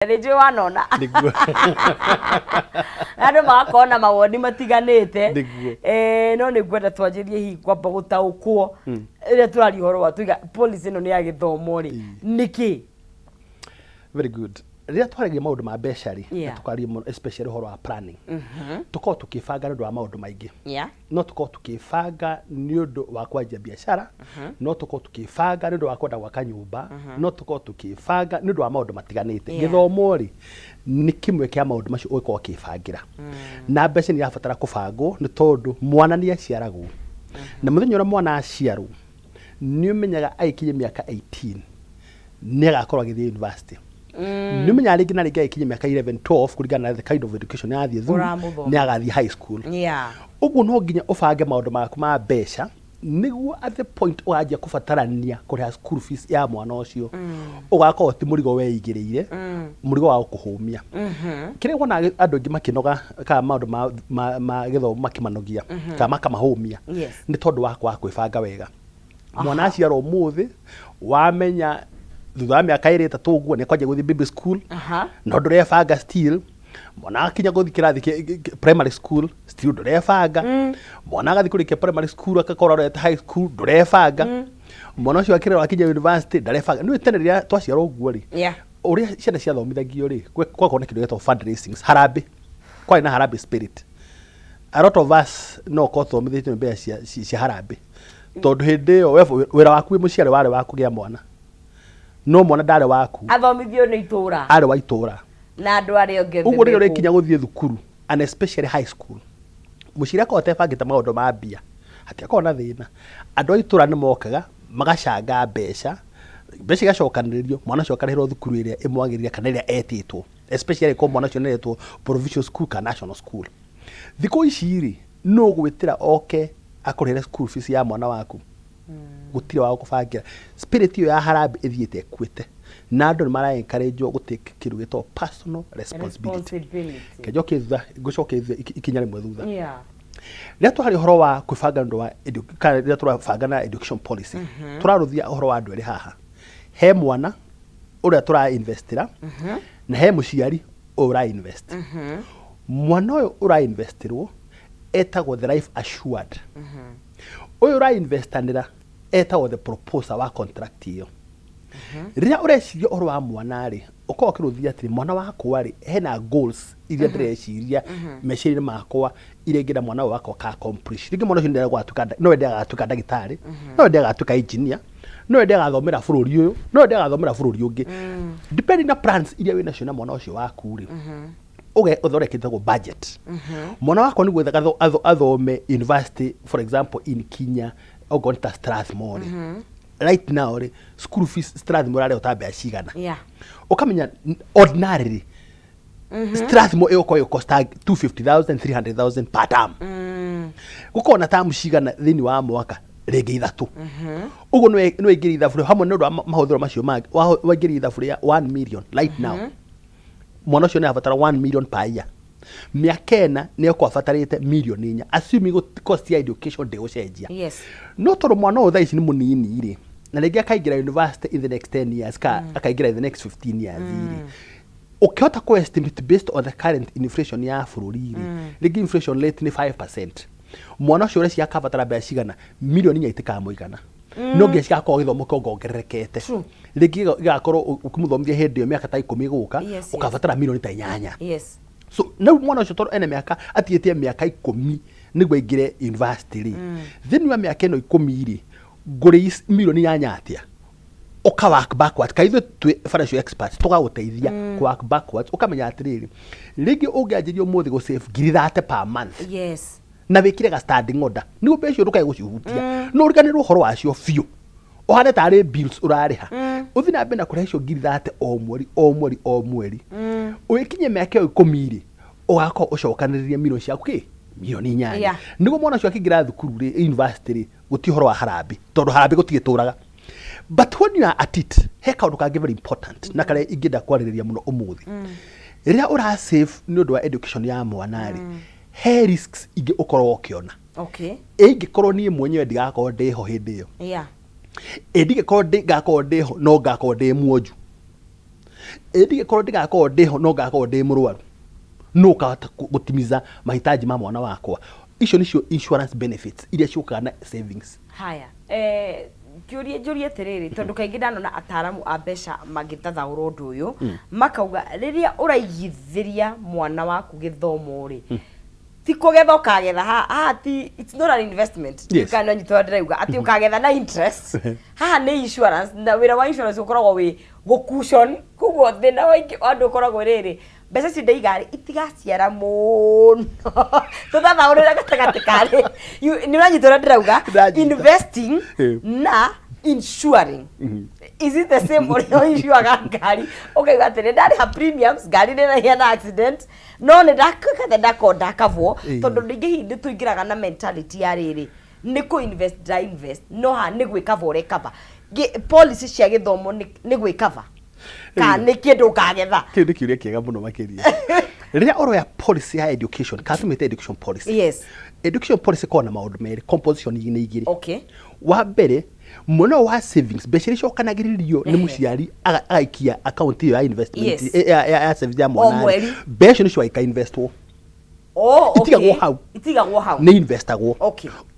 Nĩ njũĩ wanona. Nĩguo. Andũ magakorwo na mawoni matiganĩte. Nĩguo. No nĩ ngwenda twanjĩrie hihi kwamba gũtaũkwo rĩrĩa tũraria ũhoro wa tuiga policy ĩno nĩ ya gĩthomo rĩ, nĩkĩ? Very good. Rĩrĩa twaragia maũndũ ma mbeca rĩ, na tũkaria mũno especially ũhoro wa planning, tũkoragwo tũkĩbanga nĩ ũndũ wa maũndũ maingĩ. No tũkorwo tũkĩbanga nĩ ũndũ wa kwanjia biacara, no tũkorwo tũkĩbanga nĩ ũndũ wa kwenda gwaka nyũmba, no tũkorwo tũkĩbanga nĩ ũndũ wa maũndũ matiganĩte. Gĩthomo rĩ, nĩ kĩmwe kĩa maũndũ macio ũngĩkorwo ũkĩbangĩra. Na mbeca nĩ irabatara kũbangwo nĩ tondũ mwana nĩ aciaragwo. Na mũthenya ũrĩa mwana aciarwo, nĩ ũmenyaga agĩkinyia mĩaka 18 nĩ agakorwo agĩthiĩ university. Nĩ ũmenyaga rĩngĩ na rĩngĩ agĩkinyia mĩaka 11, 12, kũringana na the kind of education arathiĩ through, Ũramũthomithia. nĩ agathiĩ high school. Ũguo no nginya ũbange maũndũ maku ma mbeca nĩguo at the point ũganjia kũbatarania kũrĩha school fees ya mwana ũcio, ũgakorwo ti mũrigo weigĩrĩire, mũrigo wa gũkũhũmia. Kĩrĩa wonaga andũ aingĩ makĩnoga kana maũndũ ma gĩthomo makĩmanogia kana makamahũmia nĩ tondũ wa kwaga kwĩbanga wega. Mwana aciarwo ũmũthĩ, wamenya thutha wa mĩaka 2, 3 ũguo nĩ kwanjia gũthiĩ baby school, no ndũrebanga still. Mwana akinya gũthiĩ kĩrathi primary school, still ndũrebanga. Mwana agathiĩ kũrĩkia primary school, agakorwo arorete high school, ndũrebanga. Mwana ũcio akĩrerwo akinya university, ndarebanga. Nĩ tene rĩrĩa twaciarwo ũguo rĩ, ũrĩa ciana ciathomithagio rĩ, gwakorwo na kĩndũ gĩtagwo fundraising, harambee, kwarĩ na harambee spirit. A lot of us no ũkorwo tũthomithĩtio nĩ mbeca cia harambee, tondũ hĩndĩ ĩyo wĩra waku wĩ mũciari warĩ wa kũgĩa mwana, no mwana ndarĩ waku. Athomithio nĩ itũra. Arĩ wa itũra. Na andũ arĩa angĩ othe. Ũguo rĩrĩa mekũu. Ũrĩkinya gũthiĩ thukuru and especially high school, mũciari akorwo atebangĩte maũndũ ma mbia, hatiakorwo na thĩna. Andũ a itũra nĩ mokaga magacanga mbeca, mbeca igacokanĩrĩrio, mwana ũcio akarĩhĩrwo thukuru ĩrĩa ĩmwagĩrĩire kana ĩrĩa etĩtwo, especially korwo mwana ũcio nĩaretwo provincial school kana national school. Thikũ ici rĩ, nũ ũgwĩtĩra oke akũrĩhĩre school fees ya mwana waku? Gũtirĩ wa gũkũbangĩra. Spirit ĩyo ya harambee ĩthiĩte ĩkuĩte, na andũ nĩ mara encourage gũ take kĩndũ gĩtagwo personal responsibility. Responsibility. Kenjoke thutha, ngũcoke thutha ikinya rĩmwe thutha. Rĩrĩa tũraria ũhoro wa kwĩbanga nĩ ũndũ wa kana rĩrĩa tũrabanga na education policy, tũrarũthia ũhoro wa andũ erĩ haha. He mwana ũrĩa tũra investira na he mũciari ũyũ ũra invest. Mwana ũyũ ũra investirwo etagwo the life assured. Ũyũ ũra investanĩra etagwo the proposer wa contract ĩyo. Rĩrĩa ũreciria ũhoro wa mwana rĩ, ũkoragwo ũkĩrũthia atĩrĩ, mwana wakwa rĩ, hena goals iria ndĩreciria meciria-inĩ makwa iria ingĩenda mwana ũyũ wakwa aka accomplish. Rĩngĩ mwana ũcio nĩ agatuĩka, no ende agatuĩka ndagĩtarĩ, no ende agatuĩka engineer, no ende agathomera bũrũri ũyũ, no ende agathomera bũrũri ũngĩ, depending na plans iria wĩnacio na mwana ũcio waku rĩ, ũge ũthondeke kĩndũ budget. Mwana wakwa nĩguo athome university, for example in Kenya, okorwo nĩ ta Strathmore rĩ, right now rĩ, school fees Strathmore arĩho ta mbeca cigana? Ũkamenya ordinarily Strathmore ĩgũkorwo ĩgũkosta 250,000, 300,000 per term. Gũkorwo na term cigana thĩinĩ wa mwaka? Rĩngĩ ithatũ. Ũguo nĩ waingĩria ithabu rĩu hamwe nĩ ũndũ wa mahũthĩro macio mangĩ, waingĩria ithabu rĩa 1 million. Right now mwana ũcio nĩ abatara 1 million per year, mĩaka 4 nĩ ekũbatarĩte mirioni 4, assuming cost ya education ndĩgũcenjia. No tondũ mwana ũyũ thaa ici nĩ mũnini rĩ, na rĩngĩ akaingĩra university in the next 10 years ka akaingĩra in the next 15 years rĩ, ũkĩhota kũ estimate based on the current inflation ya bũrũri rĩ, rĩngĩ inflation rate nĩ 5%, mwana ũcio ũreciria akabatara mbeca cigana? Mirioni 4 itikamũigana. No nginya cigakorwo gĩthomo kĩongongererekete. Rĩngĩ gĩgakorwo ũkĩmũthomithia hĩndĩ ĩyo mĩaka ta 10 gũka, ũkabatara mirioni ta 8. So rĩu mwana ũcio tondũ ena mĩaka, atigĩtie mĩaka 10 nĩguo aingĩre university rĩ, thĩinĩ wa mĩaka ĩno 10 rĩ, ngũrĩ mirioni 8 atĩa? Ũka work backwards. Ka ithuĩ twĩ financial experts, tũgagũteithia mm. work backwards, ũkamenya atĩrĩrĩ, rĩngĩ ũngĩanjĩria ũmũthĩ gũ save ngiri 30 per month na wĩkĩre ga standing order nĩguo mbeca icio ndũkae gũcihutia, no ũriganĩrwo ũhoro wacio biũ, ũhane tarĩ bills ũrarĩha, ũthiĩ na mbere na kũrĩha icio ngiri 30 o mweri, o mweri, o mweri, ũgĩkinyia mĩaka ĩyo 10 rĩ, ũgakorwo ũcokanĩrĩrie mirioni ciaku kĩ mirioni 8. Nĩguo mwana ũcio akĩingĩra thukuru rĩ, university rĩ, gũtirĩ ũhoro wa harambee, tondũ harambee gũtigĩtũraga. But when you are at it, he kaũndũ kangĩ very important na karĩa ingĩenda kwarĩrĩria mũno ũmũthĩ. Rĩrĩa ũra save nĩ ũndũ wa education ya mwana rĩ, he risks ingĩ ũkoragwo ũkĩona. Ĩngĩkorwo niĩ mwenyewe ndigakorwo ndĩho hĩndĩ ĩyo, ĩ ndingĩkorwo ngakorwo ndĩho, no ngakorwo ndĩ muonju. Ĩ ndingĩkorwo ndigakorwo ndĩho no ngakorwo ndĩ mũrwaru, no ũkahota gũtimiza mahitaji ma mwana wakwa. Icio nĩcio insurance benefits iria ciũkaga na savings. Haya, kĩũria njũrie atĩrĩrĩ, tondũ kaingĩ ndanona ataaramu a mbeca magĩthathaũra ũndũ ũyũ, makauga rĩrĩa ũraigithĩria mwana waku gĩthomo rĩ, ti kũgetha ũkagetha haha ti, it's not an investment. Kana nyita ũrĩa ndĩrauga atĩ ũkagetha na interest. Haha nĩ insurance, na wĩra wa insurance ũkoragwo wĩ gũ-cushion. Koguo thĩna wa aingĩ wa andũ ũkoragwo rĩrĩ, mbeca icio ndaiga rĩ, itigaciara mũno. Tũthathaũrĩre gatagatĩ karĩ. Nĩ ũranyita ũrĩa ndĩrauga? Ndanyita. Investing na insuring. Is it the same ũrĩa ũinsuaga ngari? Ũkauga atĩ nĩ ndarĩha premiums, ngari nĩ ĩragĩa na accident, no nĩ ndakathe ndakorwo ndakavwo, tondũ rĩngĩ hihi nĩ tũingĩraga na mentality ya rĩrĩ, nĩ kũ invest ndĩra invest, no haha nĩ gwĩkava ũrekava. Policy cia gĩthomo nĩ gwĩkava kana nĩ kĩndũ ũkagetha? Kĩu nĩ kĩũria kĩega mũno makĩria. Rĩrĩa ũroya policy ya education, kana tũmĩte education policy, education policy ĩkoragwo na maũndũ merĩ, composition nĩ igĩrĩ. Wa mbere, mwena ũyũ wa savings, mbeca iria icokanagĩrĩrio nĩ mũciari agaikia account ĩyo ya investment, ya savings ya mwana O mweri. Mbeca icio nĩcio ikainvestwo. Oh, okay. Itigagwo hau. Itigagwo hau. Nĩ investagwo.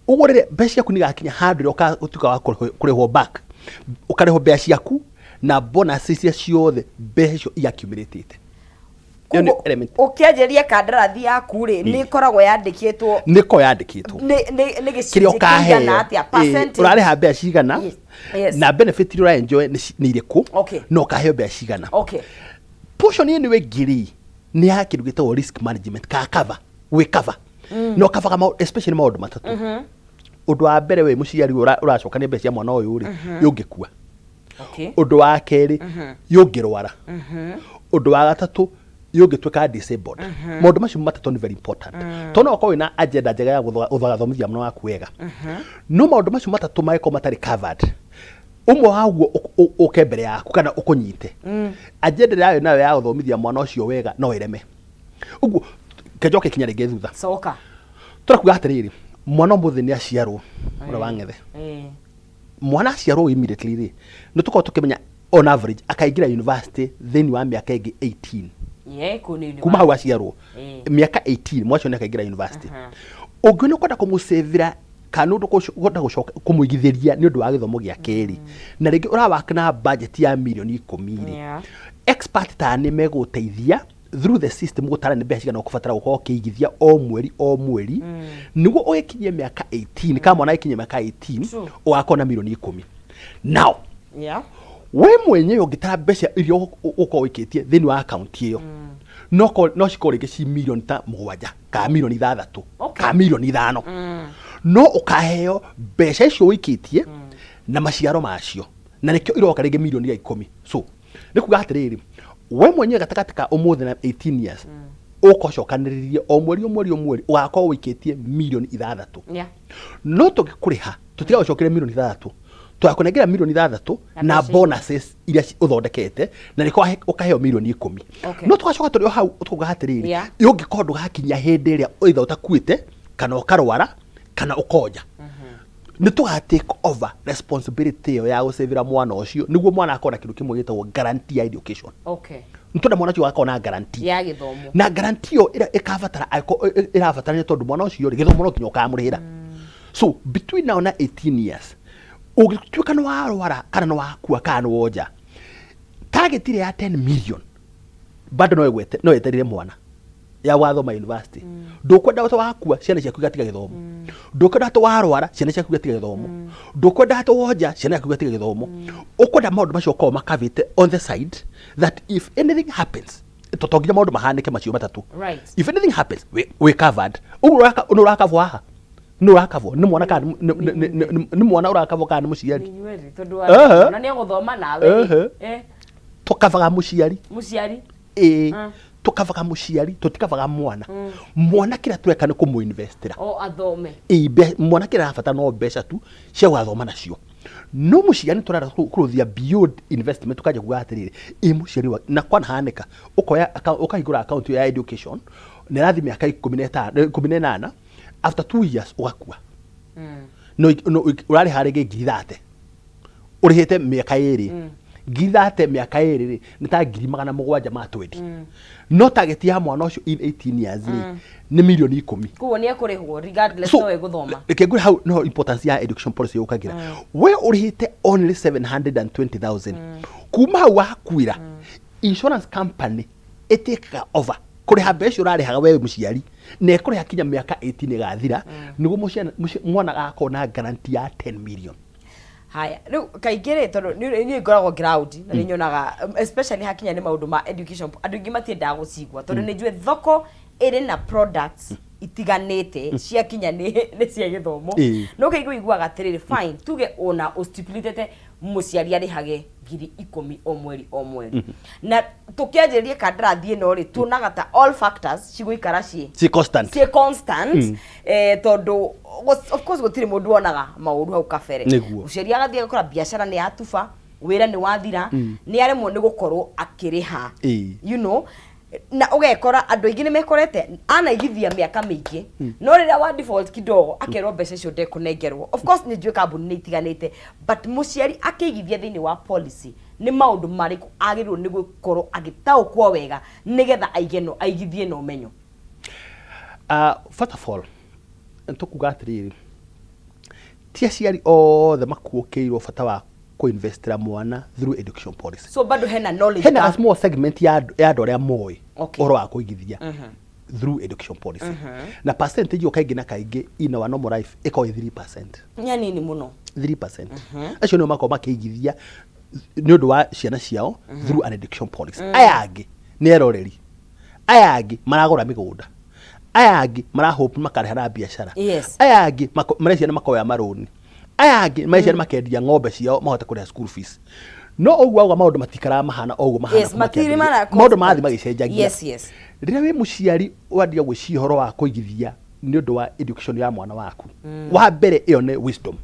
Ũguo rĩrĩa mbeca ciaku nĩ igakinya handũ rĩrĩa ũtuĩka wa kũrĩhwo back, ũkarĩhwo mbeca ciaku na bonus iria ciothe mbeca icio iaccumulated. Ĩyo nĩ Koguo, element. ũkĩanjĩrĩria kandarathi yaku rĩ, nĩ ĩkoragwo yandĩkĩtwo Nĩ ĩkoragwo yandĩkĩtwo. Nĩ Kĩrĩa gĩcunjĩ ũkaheo. kĩigana atĩa, percentage. Ũrarĩha mbeca cigana, na benefit iria ũraenjoy nĩ irĩkũ, na ũkaheo mbeca cigana. Portion ĩno ĩngĩ rĩ, nĩ ya kĩndũ gĩtagwo risk management ka cover, gwĩ cover. Na ũkavaga especially maũndũ matatũ. Ũndũ wa mbere, wĩ mũciari ũracokania mbeca cia mwana ũyũ rĩ, yũngĩkua. Ũndũ wa kerĩ, yũngĩrwara. Ũndũ wa gatatũ, yũngĩtuĩka disabled. Maũndũ macio matatũ nĩ very important. Tondũ no ũkorwo wĩna agenda njega ya gũthomithia mwana waku wega, no maũndũ macio matatũ mangĩkorwo matarĩ covered, ũmwe waguo ũke mbere yaku kana ũkũnyite, agenda ĩrĩa wĩ nayo ya gũthomithia mwana ũcio wega no ĩreme. Ũguo kenjoke kinya rĩngĩ thutha. Coka. Tũrakuga atĩrĩrĩ, mwana ũmũthĩ nĩ aciarwo ũrĩa wa ng'ethe, mwana aciarwo immediately rĩ, nĩ tũkorwo tũkĩmenya on average akaingĩra university thĩinĩ wa mĩaka ĩngĩ 18. Ye, kũu nĩ Kuma hau aciarwo, mĩaka 18 mwacio nĩ akaingĩra university. Ũngĩona ũkwenda kũmũcĩvĩra kana ũndũ ũkwenda gũcoka kũmũigithĩria nĩ ũndũ wa gĩthomo gĩa kerĩ, na rĩngĩ ũrawaka na budget ya mirioni 10 rĩ, expert ta nĩ megũteithia through the system gũtara nĩ mbeca cigana ũkũbatara gũkorwo ũkĩigithia o mweri o mweri nĩguo ũgĩkinyie mĩaka 18, kana mwana agĩkinyie mĩaka 18, ũgakorwo na mirioni 10. Now, we mwenyewe ũngĩtara mbeca iria ũkorwo ũikĩtie thĩinĩ wa akaunti ĩyo, no cikorwo rĩngĩ ci mirioni ta 7 kana mirioni 6 kana mirioni 5, no ũkaheo mbeca icio ũikĩtie na maciaro macio, na nĩkĩo iroka rĩngĩ mirioni ya 10. So nĩ kuga atĩrĩrĩ, we mwenyewe gatagatĩ ka ũmũthĩ na 18 years ũkocokanĩrĩrie o mweri o mweri o mweri ũgakorwo ũikĩtie mirioni 6. No tũngĩkũrĩha tũtigagũcokeria mirioni 6, tũgakũnengera mirioni 6 Na na mbeca. Bonuses iria ũthondekete, na nĩkĩo ũkaheo mirioni 10. No tũgacoka tũrĩ o hau tũkuga atĩrĩrĩ, ũngĩkorwo ndũgakinyia hĩndĩ ĩrĩa either ũtakuĩte kana ũkarwara kana ũkonja, nĩ tũga take over responsibility ĩyo ya gũcĩvĩra mwana ũcio, nĩguo mwana akorwo na kĩndũ kĩmwe gĩtagwo guarantee ya education. Nĩ tondũ mwana ũcio agakorwo na guarantee Ya gĩthomo. Na guarantee ĩyo ĩrĩa ĩkabatara angĩkorwo ĩrabatarania, tondũ mwana ũcio rĩ, gĩthomo no nginya ũkamũrĩhĩra. So between now na 18 years, ũngĩtuĩka nĩ warwara kana nĩ wakua kana nĩ wonja, target ĩrĩa ya 10 million bado no ĩgwete, no yeterere mwana ya wathoma university. Ndũkwenda atĩ wakua ciana ciaku igatiga gĩthomo, ndũkwenda atĩ warwara ciana ciaku igatiga gĩthomo, ndũkwenda atĩ wonja ciana ciaku igatiga gĩthomo. Ũkwenda maũndũ macio ũkorwo makavĩte on the side, that if anything happens, to nginya maũndũ mahanĩke macio matatũ, if anything happens, we covered. Ũguo nĩ ũrakavwo haha, nĩ ũrakavwo nĩ mwana kana nĩ mwana ũrakavwo kana nĩ mũciari? Nĩ inyuerĩ, tondũ mwana nĩ egũthoma nawe rĩ. Tũkavaga mũciari. Mũciari. Ĩĩ. Tũkavaga mũciari, tũtikavaga mwana. Mwana kĩrĩa tweka nĩ kũmũinvestĩra. O athome. Ĩĩ, mwana kĩrĩa arabatara no mbeca tu cia gũgathoma nacio, no mũciari nĩ tũrenda kũrũthia beyond investment, tũkanjia kuga atĩrĩrĩ, ĩ mũciari wa na kwanahanĩka ũkoya ũkahingũra account ya education na ĩrathiĩ mĩaka 15, 18, after 2 years ũgakua, no ũrarĩha rĩngĩ 30,000, ũrĩhĩte mĩaka ĩrĩ. Ngiri 30 mĩaka 2 rĩ, nĩ ta 720,000. No target ya mwana ũcio in 18 years rĩ, nĩ mirioni 10. Koguo nĩ ekũrĩhwo regardless, no egũthoma. Reke ngwĩre, hau no importance ya education policy yũkagĩra. We ũrĩhĩte only 720,000. Kuma hau wakuĩra, insurance company ĩtĩkaga over kũrĩha mbeca ũrarĩhaga we mũciari, na ĩkũrĩha kinya mĩaka 18 ĩgathira, nĩguo mwana agakorwo na guarantee ya 10 million. Haya, rĩu kaingĩ rĩ, tondũ niĩ ngoragwo ground na nĩ nyonaga, especially hakinya nĩ maũndũ ma education, andũ aingĩ matiendaga gũcigua, tondũ nĩ njũĩ thoko ĩrĩ na products itiganĩte ciakinya nĩ cia gĩthomo. No kaingĩ ũiguaga atĩrĩrĩ, fine, tuge ona ũstipulĩtĩte mũciari arĩhage 10,000 o mweri o mweri, na tũkĩanjĩrĩria kandarathi ĩno rĩ, tuonaga ta all factors cigũikara ciĩ ci constant. Ciĩ constant, tondũ of course gũtirĩ mũndũ wonaga maũru hau kabere. Mũciari agathiĩ agakora biacara nĩ yatuba, wĩra nĩ wathira, nĩ aremwo nĩ gũkorwo akĩrĩha. Na ũgekora andũ aingĩ nĩ mekorete anaigithia mĩaka mĩingĩ, no rĩrĩa wa default kidogo akerwo mbeca icio ndekũnengerwo. Of course nĩ njũĩ kambuni nĩ itiganĩte, but mũciari akĩigithia thĩinĩ wa policy, nĩ maũndũ marĩkũ agĩrĩirwo nĩ gũkorwo agĩtaũkwo wega nĩgetha aige no aigithie na ũmenyo? First of all, tũkuga atĩrĩrĩ, ti aciari othe makuũkĩirwo bata wa kũinvestĩra mwana through education policy. So bado hena knowledge Hena a gap. Small segment ya andũ arĩa moĩ ũhoro wa kũigithia through education policy, na percentage ĩyo kaingĩ na kaingĩ in our normal life ĩkoragwo ĩ 3%. Nĩ anini mũno. 3% acio nĩo makoragwo makĩigithia nĩ ũndũ wa ciana ciao through an education policy. Aya angĩ nĩ eroreri, aya angĩ maragũra mĩgũnda, aya angĩ marahope makarĩha na biacara, aya angĩ mareciria nĩ makoya marũni, aya angĩ mareciria nĩ makendia ng'ombe ciao mahote kũrĩha school fees. No ũguo auga, maũndũ matikaraga mahana o ũguo mahana kuma matirĩ kĩambĩrĩria. mana Maũndũ marathiĩ constant. magĩcenjagia. Rĩrĩa wĩ mũciari wandia gwĩciria ũhoro wa kũigithia nĩ ũndũ wa education ya mwana waku, wa mbere ĩyo nĩ wisdom,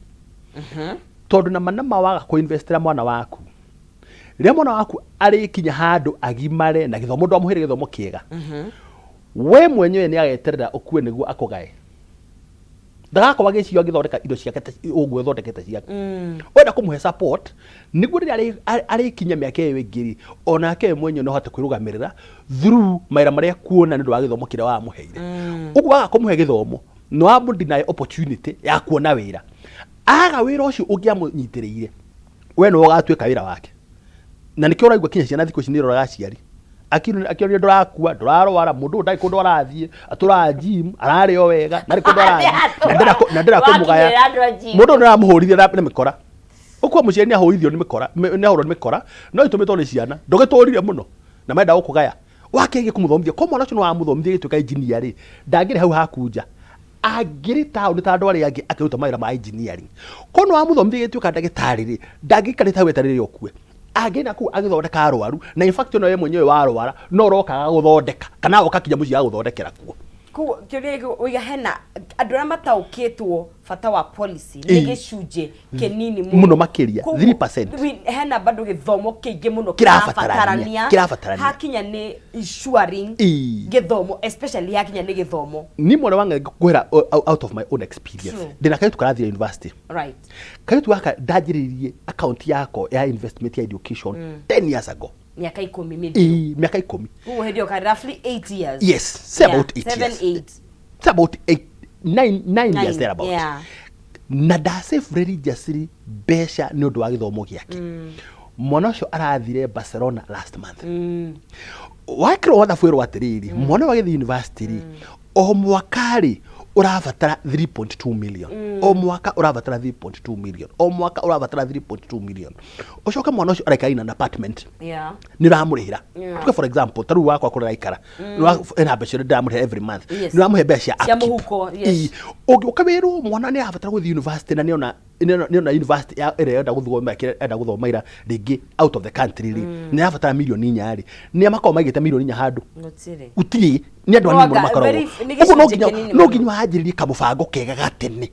tondũ nama nama waga kũinvestĩra mwana waku, rĩrĩa mwana waku arĩkinya handũ agimare na gĩthomo ndwamũheire gĩthomo kĩega, we mwenyewe nĩ ageterera ũkue nĩguo akũgae. Ndagakorwo agĩcirio agĩthondeka indo ciake ta ũguo ĩthondekete ciake. Wenda kũmũhe support nĩguo rĩrĩa arĩkinya mĩaka ĩyo ĩngĩ rĩ, onake we mwenyewe no ahote kwĩrũgamĩrĩra through mawĩra marĩa kuona nĩ ũndũ wa gĩthomo kĩrĩa wamũheire. Ũguo waga kũmũhe gĩthomo, nĩ wamũ opportunity ya kuona wĩra. Aga wĩra ũcio ũngĩamũnyitĩrĩire, we nĩwe ũgatuĩka wĩra wake. Na nĩkĩo ũraigua kinya ciana thikũ ici nĩ iroraga aciari, akĩonio ndũrakua, ndũrarwara, mũndũ ũyũ ndarĩ kũndũ arathiĩ, atũraga gym, ararĩa o wega, ndarĩ kũndũ arathiĩ, na ndĩrenda kũmũgaya. Wakinyĩra andũ a gym. Mũndũ ũyũ nĩaramũhũrithia na mĩkora. Ũkuo mũciari nĩ ahũrithio nĩ mĩkora, nĩ ahũrwo nĩ mĩkora, no ĩtũmĩtwo nĩ ciana ndũgĩtũrire mũno na marenda gũkũgaya. Wakĩgeria kũmũthomithia ko mwana ũcio nĩ wamũthomithia gĩtuĩka engineer rĩ, ndangĩrĩ hau haku nja, angĩrĩ taũni ta andũ arĩa angĩ akĩruta mawĩra ma engineering. Ko nĩ wamũthomithia gĩtuĩka ndagĩtarĩ rĩ, ndangĩikarĩte hau eterere ũkue, angĩrĩ na kũu agĩthondeka arwaru. Na in fact ona we mwenyewe warwara no ũrokaga gũthondeka, kana agoka kinya mũciĩ agũthondekera kuo. Koguo kĩũria gĩkĩ ũiga, hena andũ arĩa mataũkĩtwo bata wa policy nĩ gĩcunjĩ kĩnini. Mũno makĩria, Koguo, 3%. Hena bado gĩthomo kĩingĩ mũno Kĩrabatarania, kĩrabatarania. Hakinya nĩ insuring gĩthomo, especially hakinya nĩ gĩthomo. Ni mwana wange ngwĩra out of my own experience. Ndĩna kairĩtu karathire university. Kairĩtu gaka ndanjĩrĩirie account yako ya investment ya education 10 years ago. Mĩaka 10 mĩthiru. Ĩĩ, mĩaka 10. Koguo hĩndĩ ĩyo karĩ roughly 8 years. Yes, say about 8 7, years. 8. Say about 8, 9 years thereabout. Na ndasave religiously mbeca nĩ ũndũ wa gĩthomo gĩake. Mwana ũcio arathire Barcelona last month. Wakĩrwo wathabu ĩrwo atĩrĩrĩ, mwana ũyũ agĩthiĩ university rĩ, o mwaka rĩ ũrabatara 3.2 million, o mwaka ũrabatara 3.2 million, o mwaka ũrabatara 3.2 million. Ũcoke mwana ũcio araikara in an apartment, nĩ ũramũrĩhĩra. Tuge for example, ta rĩu wakwa kũrĩa araikara ena mbeca iria ndĩramũrĩhĩra every month. Nĩ ũramũhe mbeca cia Cia upkeep. mũhuko, yes. Ĩĩ. Ũngĩũka wĩrwo mwana nĩ arabatara gũthiĩ university na nĩona university ĩrĩa enda gũthoma, ĩrĩa enda gũthoma ira rĩngĩ out of the country rĩ, nĩ arabatara mirioni 4 rĩ, nĩ makoragwo maigĩte mirioni 4 handũ? Gũtirĩ. Gũtirĩ. Nĩ andũ No anini mũno makoragwo nĩ ũguo. No gĩcunjĩ nginya kĩnini no mũno. nginya wanjĩrĩrie kamũbango kega gatene,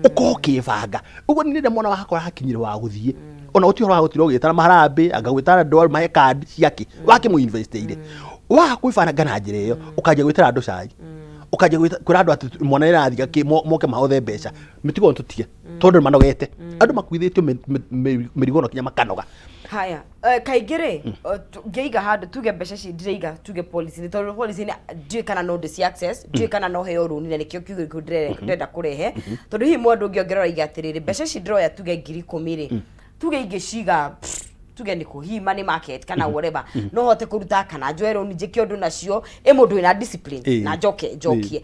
ũkorwo ũkĩbanga ũguo nĩ rĩrĩa mwana wakwa arakinyire wa gũthiĩ, ona gũtirĩ ũhoro wa gũtinda ũgĩtana maharambĩ, anga gwĩtana andũ mahe kandi ciake wakĩmũinvestĩire. Waga kwĩbanga na njĩra ĩyo, ũkanjia gwĩtĩra andũ cai. Ũkanjia kwĩra andũ atĩ mwana nĩ arathiĩ gakĩ moke mahothe mbeca. Mĩtugo ĩyo tũtige, tondũ nĩ manogete. Andũ makuithĩtio mĩrigo ĩno kinya makanoga. Haya, kaingĩ rĩ, ngĩiga handũ, tuge mbeca ici ndĩraiga, tuge policy nĩ tondũ policy nĩ ndiũĩ kana no ndĩci access, ndiũĩ kana no heo rũni, na nĩkĩo kiugo kĩu ndĩrenda kũrehe, tondũ hihi mũndũ ũngĩ angĩrora aiga atĩrĩrĩ, mbeca ici ndĩroya, tuge 10,000 rĩ, tuge ingĩciga, tuge nĩ kũ hihi money market kana whatever, no hote kũruta kana njoe rũni njĩke ũndũ nacio, ĩ mũndũ wĩna discipline na njoke njokie.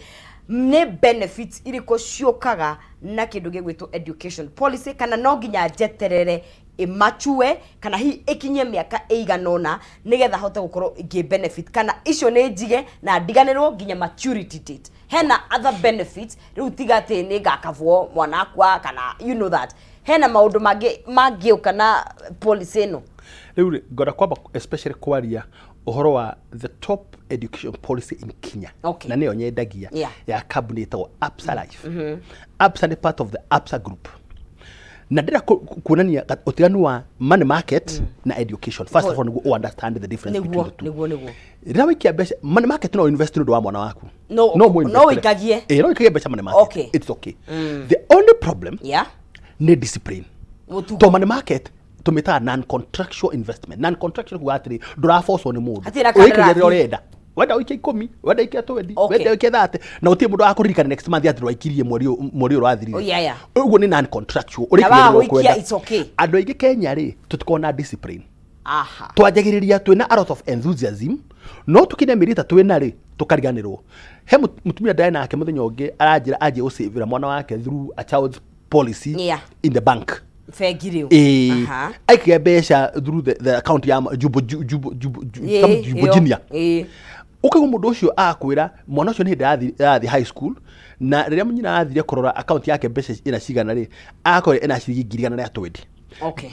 Nĩ benefits irĩkũ ciũkaga na kĩndũ gĩgwĩtwo education policy, kana no nginya njeterere ĩmachue kana hihi ĩkinyie mĩaka ĩigana ũna nĩgetha hote gũkorwo ngĩ benefit, kana icio nĩ njige na ndiganĩrwo nginya maturity date? Hena other benefits rĩu tiga atĩ nĩ ngakavwo mwana akwa, kana you know that hena maũndũ mangĩ mangĩũka na policy ĩno? Rĩu rĩ, ngwenda kwamba especially kwaria ũhoro wa the top education policy in Kenya, na nĩyo nyendagia, ya kambuni ĩtagwo Absa Life. Absa nĩ part of the Absa Group, na ndĩrenda kuonania ũtiganu wa money market na education first of all, nĩguo ũ understand the difference between the two. nĩguo nĩguo Rĩrĩa waikia mbeca money market, no invest nĩ ũndũ wa mwana waku. No mũinvestĩre. No ũikagie. Ĩĩ, no ũikagie mbeca money market. It's okay. The only problem nĩ discipline. Mũtugo. To money market tũmĩtaga non-contractual investment. Non-contractual kuga atĩrĩ, ndũrabocwo nĩ mũndũ. Hatirĩ na Ũrĩkagia kandarathi. rĩrĩa ũrenda. Wenda ũikie 10, wenda ũikie 20, wenda ũikie 30, na gũtirĩ mũndũ wakũririkana next month atĩ ndwaikirie mweri ũyũ, mweri ũyũ ũrathirire. Ũguo nĩ non-contractual. Na Ũrĩkagia waga rĩrĩa gũikia, ũkwenda. it's okay. Andũ aingĩ Kenya rĩ, tũtikoragwo na discipline. Twanjagĩrĩria twĩna a lot of enthusiasm, no tũkinya mĩeri 3 twĩna rĩ, tũkariganĩrwo. He mũtumia ndarĩ nake mũthenya ũngĩ, aranjĩra anjie gũcĩvĩra mwana wake through a child's policy in the bank. Bengi rĩu. Ĩĩ. Aikia mbeca through the account ya Jumbo Jumbo Jumbo Jumbo ĩyo. Junior. Ũkaigua mũndũ ũcio akwĩra mwana ũcio nĩ hĩndĩ arathiĩ high school, na rĩrĩa nyina arathire kũrora account yake mbeca ina cigana rĩ, akorire ĩna ciringi 120,000.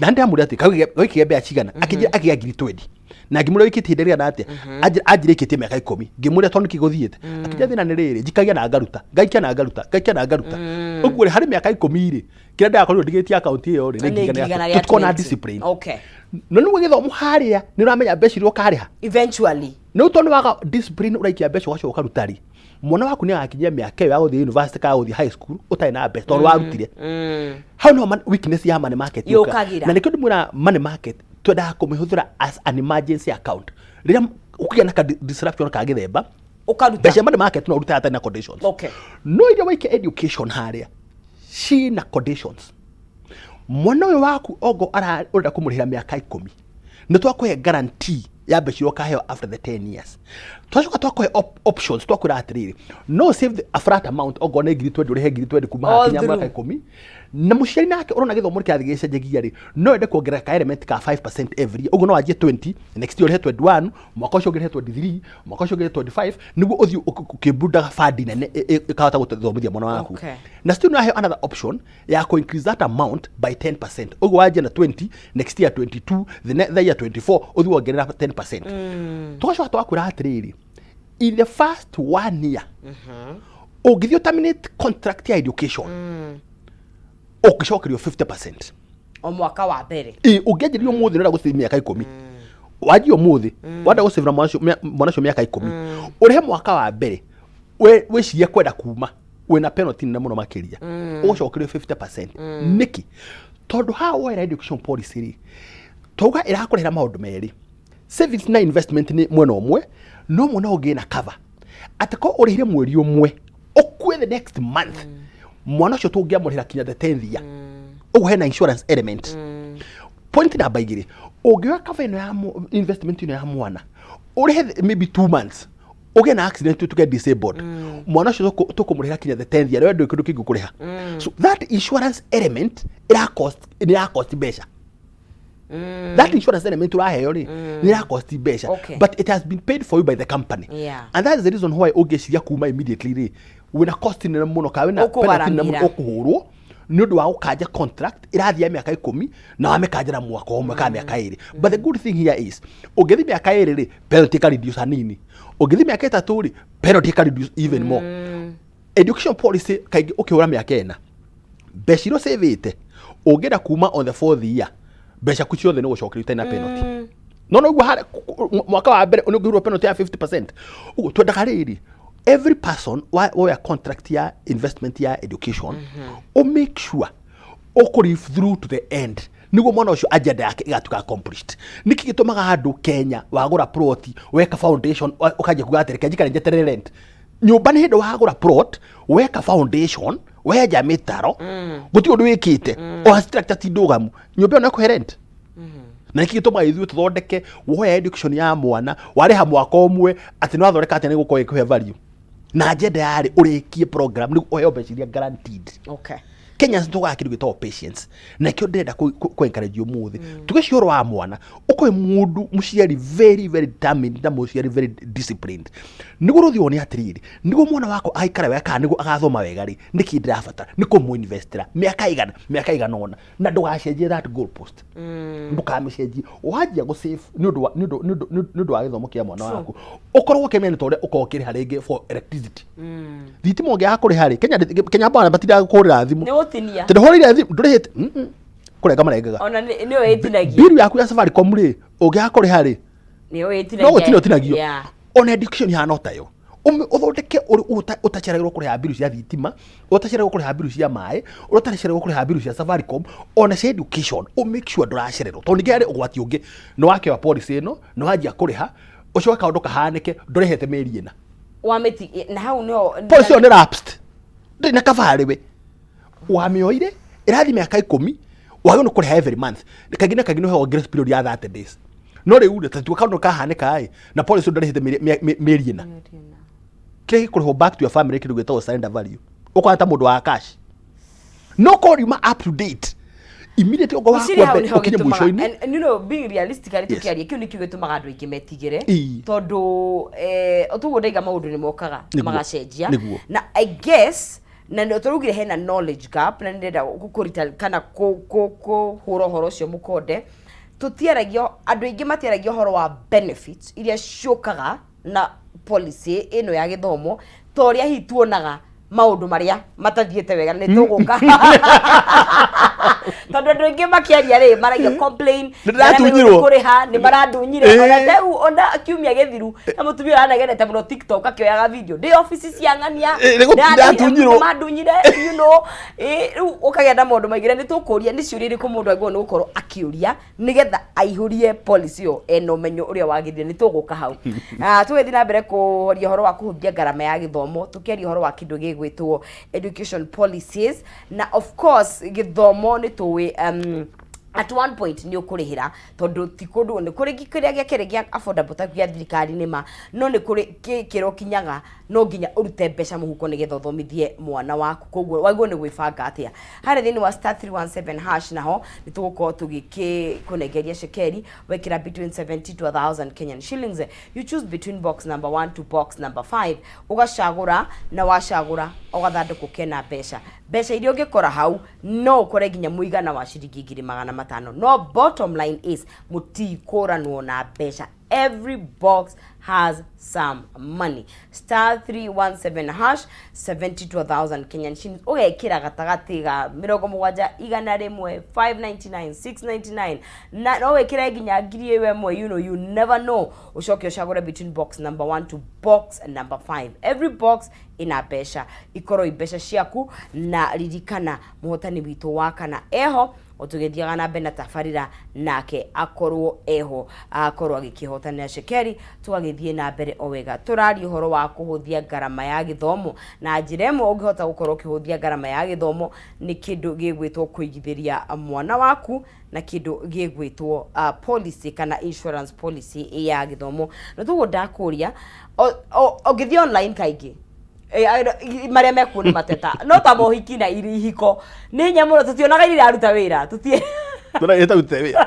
Na ndĩramũria atĩ waikia mbeca cigana, akĩnjĩra akĩgĩa 20,000, na ngĩmũria wĩkĩte ihinda rĩigana atĩa, anjĩra ĩkĩtie mĩaka 10. Ngĩmũria tondũ nĩkĩ gũthiĩte, akĩnjĩra thĩna nĩ rĩrĩ, njikagia na ngaruta, ngaikia na ngaruta, ngaikia na ngaruta. Ũguo rĩ, harĩ mĩaka 10 rĩ, kĩrĩa ndĩrakorirwo ndigĩtie account ĩyo rĩ, nĩ Nĩ 120,000. 120,000. Tũtikoragwo na discipline. No nĩguo gĩthomo harĩa nĩ ũramenya mbeca iria ũkarĩha Eventually. Nĩ tondũ waga discipline, ũraikia mbeca ũgacoka ũkaruta rĩ, mwana waku nĩ agakinyia mĩaka ĩyo ya gũthiĩ university kana gũthiĩ high school ũtarĩ na mbeca tondũ warutire. Hau niho weakness ya money market yũkaga. Yũkagĩra. Na nĩkĩo ndĩmwĩra money market twendaga kũmĩhũthĩra as an emergency account rĩrĩa ũkũgĩa na ka disruption ka gĩthemba. Ũkaruta. Mbeca ya money market no ũrute hatarĩ na conditions. No iria waikia education harĩa ciĩna conditions. Mwana ũyũ waku ongo ũrenda kũmũrĩhĩra mĩaka 10, nĩ twakũhe guarantee ya mbeca iria ũkaheo after the 10 years. Twacoka twakũhe options, twakwĩra atĩrĩrĩ, no save a flat amount, ongorwo nĩ 20,000, ũrĩhe 20,000 kuma All hakinya through. mwaka 10. Na mũciari nake ũrona gĩthomo kĩrathiĩ gĩcenjagia rĩ, no ende kuongerera ka element ka 5% every year. Ũguo no wanjie 20, next year ũrĩhe 21, mwaka ũcio ũngĩ ũrĩhe 23, mwaka ũcio ũngĩ ũrĩhe 25, nĩguo ũthiĩ ũkĩbundaga bandi nene ĩkahota gũthomithia mwana waku. Na still no aheo another option ya kũ increase that amount by 10%. Ũguo wanjia na 20, next year 22, the next year 24, ũthiĩ wongerera 10%. Tũgacoka twakwĩra atĩrĩrĩ, in the first one year ũngĩthiĩ terminate contract ya education, ũngĩcokerio 50%. O mwaka wa mbere. Ĩ, ũngĩanjĩrĩria ũmũthĩ ũrenda gũcĩvia mĩaka 10, wanjie ũmũthĩ wenda gũcĩvĩra mwana ũcio mĩaka 10, ũrĩhe mwaka wa mbere, wĩcirie kwenda kuma, wĩna penalty nene mũno makĩria, ũgũcokerio 50%. Nĩkĩ? Tondũ haha woera education policy rĩ, twauga ĩrakũrehera maũndũ merĩ, savings na investment nĩ mwena ũmwe, no mwena ũngĩ na cover atĩ ko ũrĩhire mweri ũmwe ũkue, the next month mwana ũcio tũngĩamũrĩhĩra kinya the 10th year. Ũguo hena insurance element. Point namba 2, ũngĩoya cover ĩno ya investment ĩno ya mwana, ũrĩhe maybe 2 months, ũgĩe na accident, ũtuĩke disabled, mwana ũcio tũkũmũrĩhĩra kinya the 10th year. We ndũĩ kĩndũ kĩngĩ kũrĩha. So that insurance element ĩra cost, nĩ ĩra cost mbeca. That insurance element ũraheo rĩ, nĩ ĩra cost mbeca, but it has been paid for you by the company. And that is the reason why ũngĩciria kuma immediately rĩ, wĩna cost nene mũno kana wĩna penalty nene mũno Ũkũgaramĩra. ũkũhũrwo nĩ ũndũ wa gũkanja contract ĩrathiĩ ya mĩaka 10 na wamĩkanja na mwaka ũmwe kana mĩaka 2. But the good thing here is, ũngĩthiĩ mĩaka 2 rĩ, penalty ĩka reduce hanini. Ũngĩthiĩ mĩaka 3 rĩ, penalty ĩka reduce even more. Education policy kaingĩ ũkĩhũra mĩaka 4, mbeca iria ũcĩvĩte, ũngĩenda kuma on the fourth year, mbeca ku ciothe nĩ gũcokerio itarĩ na penalty. No noguo harĩa mwaka wa mbere nĩ ũngĩhũrwo penalty ya 50%. Ũguo twendaga rĩrĩ, Every person woya contract ya investment ya education, o make sure ũkũ live through to the end niguo mwana ũcio agenda yake ĩgatuĩka accomplished. Nĩkĩ gĩtũmaga andũ Kenya wagũra plot, weka foundation, ũkanjia kuga atĩrĩ, "Kenjika njeterere rent nyũmba"? Nĩ hĩndĩ wagũra plot, weka foundation, wenja mĩtaro, gũtirĩ ũndũ wĩkĩte, ona structure ti ndũgamu, nyũmba ĩyo no ĩkũhe rent. Na nĩkĩ gĩtũmaga ithuĩ tũthondeke, woya education ya mwana, warĩha mwaka ũmwe atĩ nĩ wathondeka atĩ nĩ gũkorwo ĩkũhe value, na agenda yarĩ ũrĩkie program nĩguo ũheo mbeca iria guaranteed? Kenya tũgaga kĩndũ gĩtagwo patience, na kĩo ndĩrenda kũ encourage ũmũthĩ tuge cio ũhoro wa mwana, ũkorwe mũndũ mũciari very very determined na mũciari very disciplined, nĩguo rũthiĩ wone atĩrĩrĩ, nĩguo mwana wakwa aikare wega kana nĩguo agathoma wega rĩ, nĩkĩ ndĩrabatara nĩ kũmũinvestĩra mĩaka igana ũna, na ndũgacenjie that goal post, ndũkamĩcenjie. Wanjia gũ save nĩ ũndũ wa gĩthomo kĩa mwana waku, ũkorwo ũkĩmenya nĩ ta ũrĩa ũkorwo ũkĩrĩha rĩngĩ for electricity, thitima ũngĩaga kũrĩha rĩ, Kenya bwana matindaga kũhũrĩra thimũ. Nĩ gũtinia. Tondũ hũrĩire thimũ ndũrĩhĩte, kũrenga marengaga. Ona nĩyo ĩtinagia. Biru yaku ya Safaricom rĩ, ũngĩaga kũrĩha rĩ, Nĩyo ĩtinagia. No gũtinio ũtinagio. Ona education ihana o tayo. Ũthondeke ũtaceragĩrwo kũrĩha mbiru cia thitima, ũtaceragĩrwo kũrĩha mbiru cia maĩ, ũtaceragĩrwo kũrĩha mbiru cia Safaricom, ona cia education ũ make sure ndũracererwo, tondũ ningĩ harĩ ũgwati ũngĩ, nĩ wakĩoya policy ĩno, nĩ wanjia kũrĩha, ũcoke kaũndũ kahanĩke, ndũrĩhĩte mĩeri 4. Wamĩti na hau nĩho. Policy ĩyo nĩ lapsed, ndĩrĩ na kabarĩ, we wamĩoire ĩrathiĩ mĩaka 10, wagĩrĩirwo nĩ kũrĩha every month. Kaingĩ na kaingĩ nĩ ũheagwo grace period ya 30 days, no rĩu rĩ, tatua kaũndũ kahanĩka ĩ na policy ndũrĩhĩte mĩeri 4, kĩrĩa gĩkũrĩhwo back to your family, kĩndũ gĩtagwo surrender value, ũkona ta mũndũ wa cash, no korwo riuma up to date immediately, ũkorwo Ngwĩciria wakua hau mbere nĩho ũkinye gĩtũmaga mũico-inĩ. And being realistically, tũkĩaria, kĩu nĩkĩo gĩtũmaga andũ aingĩ metigĩre, tondũ tũguo ndaiga maũndũ nĩ mokaga magacenjia. Na I guess na nĩ tũraugire hena knowledge gap, na nĩ ndĩrenda gũkũrita kana kũhũra ũhoro ũcio mũkonde. Tũtiaragia, andũ aingĩ matiaragia ũhoro wa benefits iria ciũkaga na policy ĩno ya gĩthomo, ta ũrĩa hihi tuonaga maũndũ marĩa matathiĩte wega. Nĩ tũgũka, tondũ andũ aingĩ makĩaria rĩ, maragia complain. Nĩ ndĩratunyirwo. Kũrĩha nĩ marandunyire. Ona rĩu, ona kiumia gĩthiru na mũtumia ũranagenete mũno TikTok akĩoyaga video ndĩ obici cia ng'ania. Nĩ ndĩratunyirwo. Mandunyire, rĩu ũkagĩa na maũndũ maingĩ, na nĩ tũkũria nĩ ciũria irĩkũ mũndũ agĩrĩirwo nĩ gũkorwo akĩũria nĩgetha aihũrie policy ĩyo ena ũmenyo ũrĩa wagĩrĩire. Nĩ tũgũka hau. Tũgĩthiĩ na mbere kũhoria ũhoro wa kũhũthia ngarama ya gĩthomo, tũkĩaria ũhoro wa kĩndũ gĩgwĩtwo education policies, na of course gĩthomo nĩ tũĩ at one point nĩ ũkũrĩhĩra, tondũ ti kũndũ nĩ kũrĩ kĩrĩa gĩa kerĩ gĩa affordable ta gĩa thirikari nĩ ma, no nĩ kũrĩ kĩro kinyaga no nginya ũrute mbeca mũhuko nĩgetha ũthomithie mwana waku. Koguo wagĩrĩirwo nĩ gwĩbanga atĩa harĩa thĩinĩ wa *317#? Naho nĩ tũgũkorwo tũgĩkũnengeria cekeri wekĩra between 70 to 1000 Kenyan shillings. You choose between box number 1 to box number 5, ũgacagũra, na wacagũra ũgathandũkũ kena mbeca. Mbeca iria ũngĩkora hau no ũkore nginya mũigana wa ciringi 500,000, no bottom line is mũtikũranwo na mbeca. Every box has some money. *317#, 70 to 1000 Kenyan shillings, ũgekĩra gatagatĩ ga 70, 100, 599, 699, na no wĩkĩre nginya 1000. You never know. Ũcoke ũcagũre between box number 1 to box number 5. Every box ina mbeca, ikorwo i mbeca ciaku. Na ririkana mũhotani witũ wa kana eho, o tũgĩthiaga na mbere na tabarĩra, nake akorwo eho, akorwo agĩkĩhotanĩra cekeri. Tũgagĩthiĩ na mbere o wega, tũraria ũhoro wa kũhũthia ngarama ya gĩthomo, na njĩra ĩmwe ũngĩhota gũkorwo ũkĩhũthia ngarama ya gĩthomo nĩ kĩndũ gĩgwĩtwo kũigithĩria mwana waku na kĩndũ gĩgwĩtwo policy kana insurance policy ya gĩthomo. Na toguo ndakũria, ũngĩthiĩ online kaingĩ, marĩa mekuo nĩ mateta, no ta mohiki na iri ihiko nĩ hinya mũno tũtionaga iria iraruta wĩra tũtie. Ĩtarutĩte wĩra.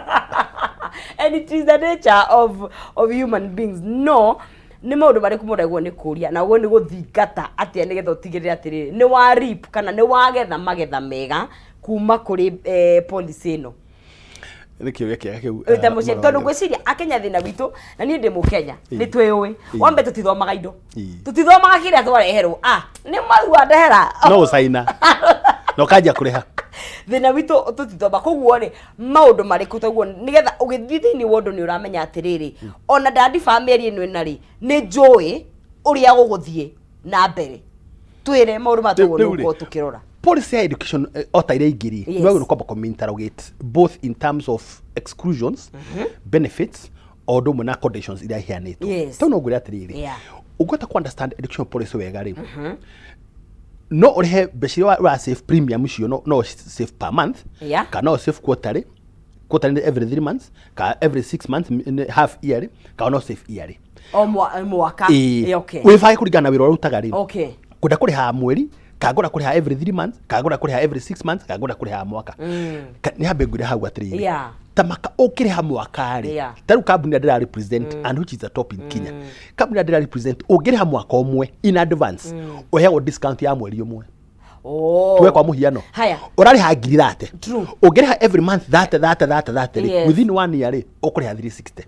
And it is the nature of human beings. No nĩ maũndũ marĩkũ mũndũ agĩrĩirwo nĩ kũria, na ũguo nĩ gũthingata atĩa nĩgetha ũtigĩrĩre atĩrĩrĩ nĩ wa reap kana nĩ wagetha magetha mega kuma kũrĩ policy ĩno? Nĩ kĩũria kĩega kĩu. Wĩta mũciari, tondũ ngwĩciria akenya thĩna witũ, na niĩ ndĩ mũkenya, nĩ twĩũĩ wambe tũtithomaga indo, tũtithomaga kĩrĩa twareherwo, nĩ marua ndehera. No ũcaina na ũkanjia kũrĩha. Thĩna witũ tũtithoma. Koguo rĩ, maũndũ marĩkũ toguo nĩgetha ũgĩthiĩ thĩinĩ wa ũndũ nĩ ũramenya atĩrĩrĩ, ona ndandiba mĩeri ĩno ĩna rĩ, nĩ njũĩ ũrĩa gũgũthiĩ? Na mbere twĩre maũndũ maya tũguo Rĩu rĩ, nĩgũkorwo tũkĩrora. Policy ya education o ta iria ingĩ rĩ, nĩ wagĩrĩirwo kwamba kũmĩ-interrogate both in terms of exclusions, benefits, o ũndũ ũmwe na conditions iria iheanĩtwo. Tau no ngwĩre atĩrĩrĩ, ũngĩhota ku understand education policy wega rĩ, no ũrĩhe mbeca iria ũra save premium icio, no save per month kana no save quarterly. Quarterly nĩ every 3 months kana every 6 months, half yearly, kana no save yearly. O mwaka? Ĩĩ. Wĩbange kũringana na wĩra ũrĩa ũrutaga rĩ, kwenda kũrĩha mweri kana ngwenda kũrĩha every 3 months kana ngwenda kũrĩha every 6 months kana ngwenda kũrĩha mwaka. Nĩ hambe ngwĩre hau atĩrĩrĩ, ta maka ũkĩrĩha mwaka rĩ, ta rĩu kambuni ĩrĩa ndĩra represent, and which is the top in Kenya, kambuni ĩrĩa ndĩra represent, ũngĩrĩha mwaka ũmwe in advance, ũheagwo discount ya mweri ũmwe. Tuwe kwa mũhiano, ũrarĩha 30,000. Ũngĩrĩha every month 30, 30, 30, 30 rĩ, within one year rĩ, ũkũrĩha 360.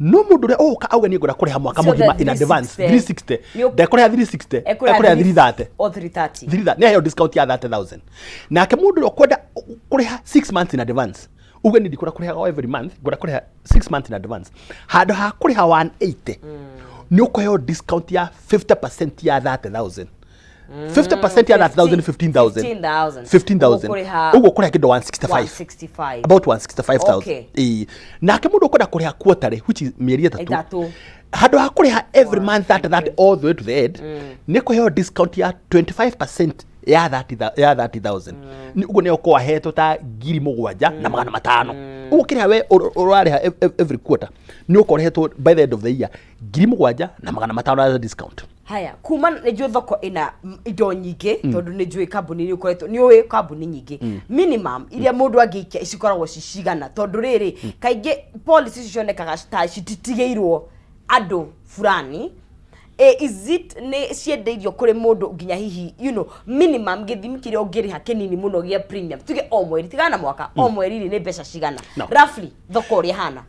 No mũndũ ũrĩa ũgũka auge niĩ ngwenda kũrĩha mwaka So the mũgima in advance, 360 360, ndekũrĩha 360, ekũrĩha ekũrĩha 330. O 330. 330 nĩ aheo discount ya 30,000. Nake mũndũ ũrĩa ũkwenda kũrĩha 6 months in advance, uge niĩ ndikwenda kũrĩha o every month, ngwenda kũrĩha 6 months in advance, handũ ha kũrĩha 180, nĩ ũkũheo discount ya 50% ya 30,000. 50% ya 30,000, 15,000. 15,000. 15,000. Ũkũrĩha Ũguo kũrĩha kĩndũ 165. 165. About 165,000. Ĩĩ. Nake mũndũ ũkwenda kũrĩha quarterly, which is mĩeri 3, 3, handũ ha kũrĩha every month 30 30 all the way to the end, nĩ kũheo discount ya 25% ya 30 ya 30,000. Nĩ ũguo nĩ ũkorwo ahetwo ta 7,500. Ũguo kĩrĩa we ũrarĩha every quarter, nĩ ũkorwo ũrĩhetwo by the end of the year 7,500 as a discount. Haya, kuma nĩ njũĩ thoko ĩna indo nyingĩ, tondũ nĩ njũĩ kambuni nĩ ũkoretwo, nĩ ũĩ kambuni nyingĩ, minimum iria mũndũ angĩikia cikoragwo ci cigana? Tondũ rĩrĩ, kaingĩ policy icio cionekaga ta cititigĩirwo andũ fulani. Is it nĩ ciendeirio kũrĩ mũndũ nginya hihi minimum gĩthimi kĩrĩa ũngĩrĩha kĩnini mũno gĩa premium, tuge o mweri, tigana na mwaka, o mweri rĩ, nĩ mbeca cigana? No. Roughly thoko ũrĩa ĩhana.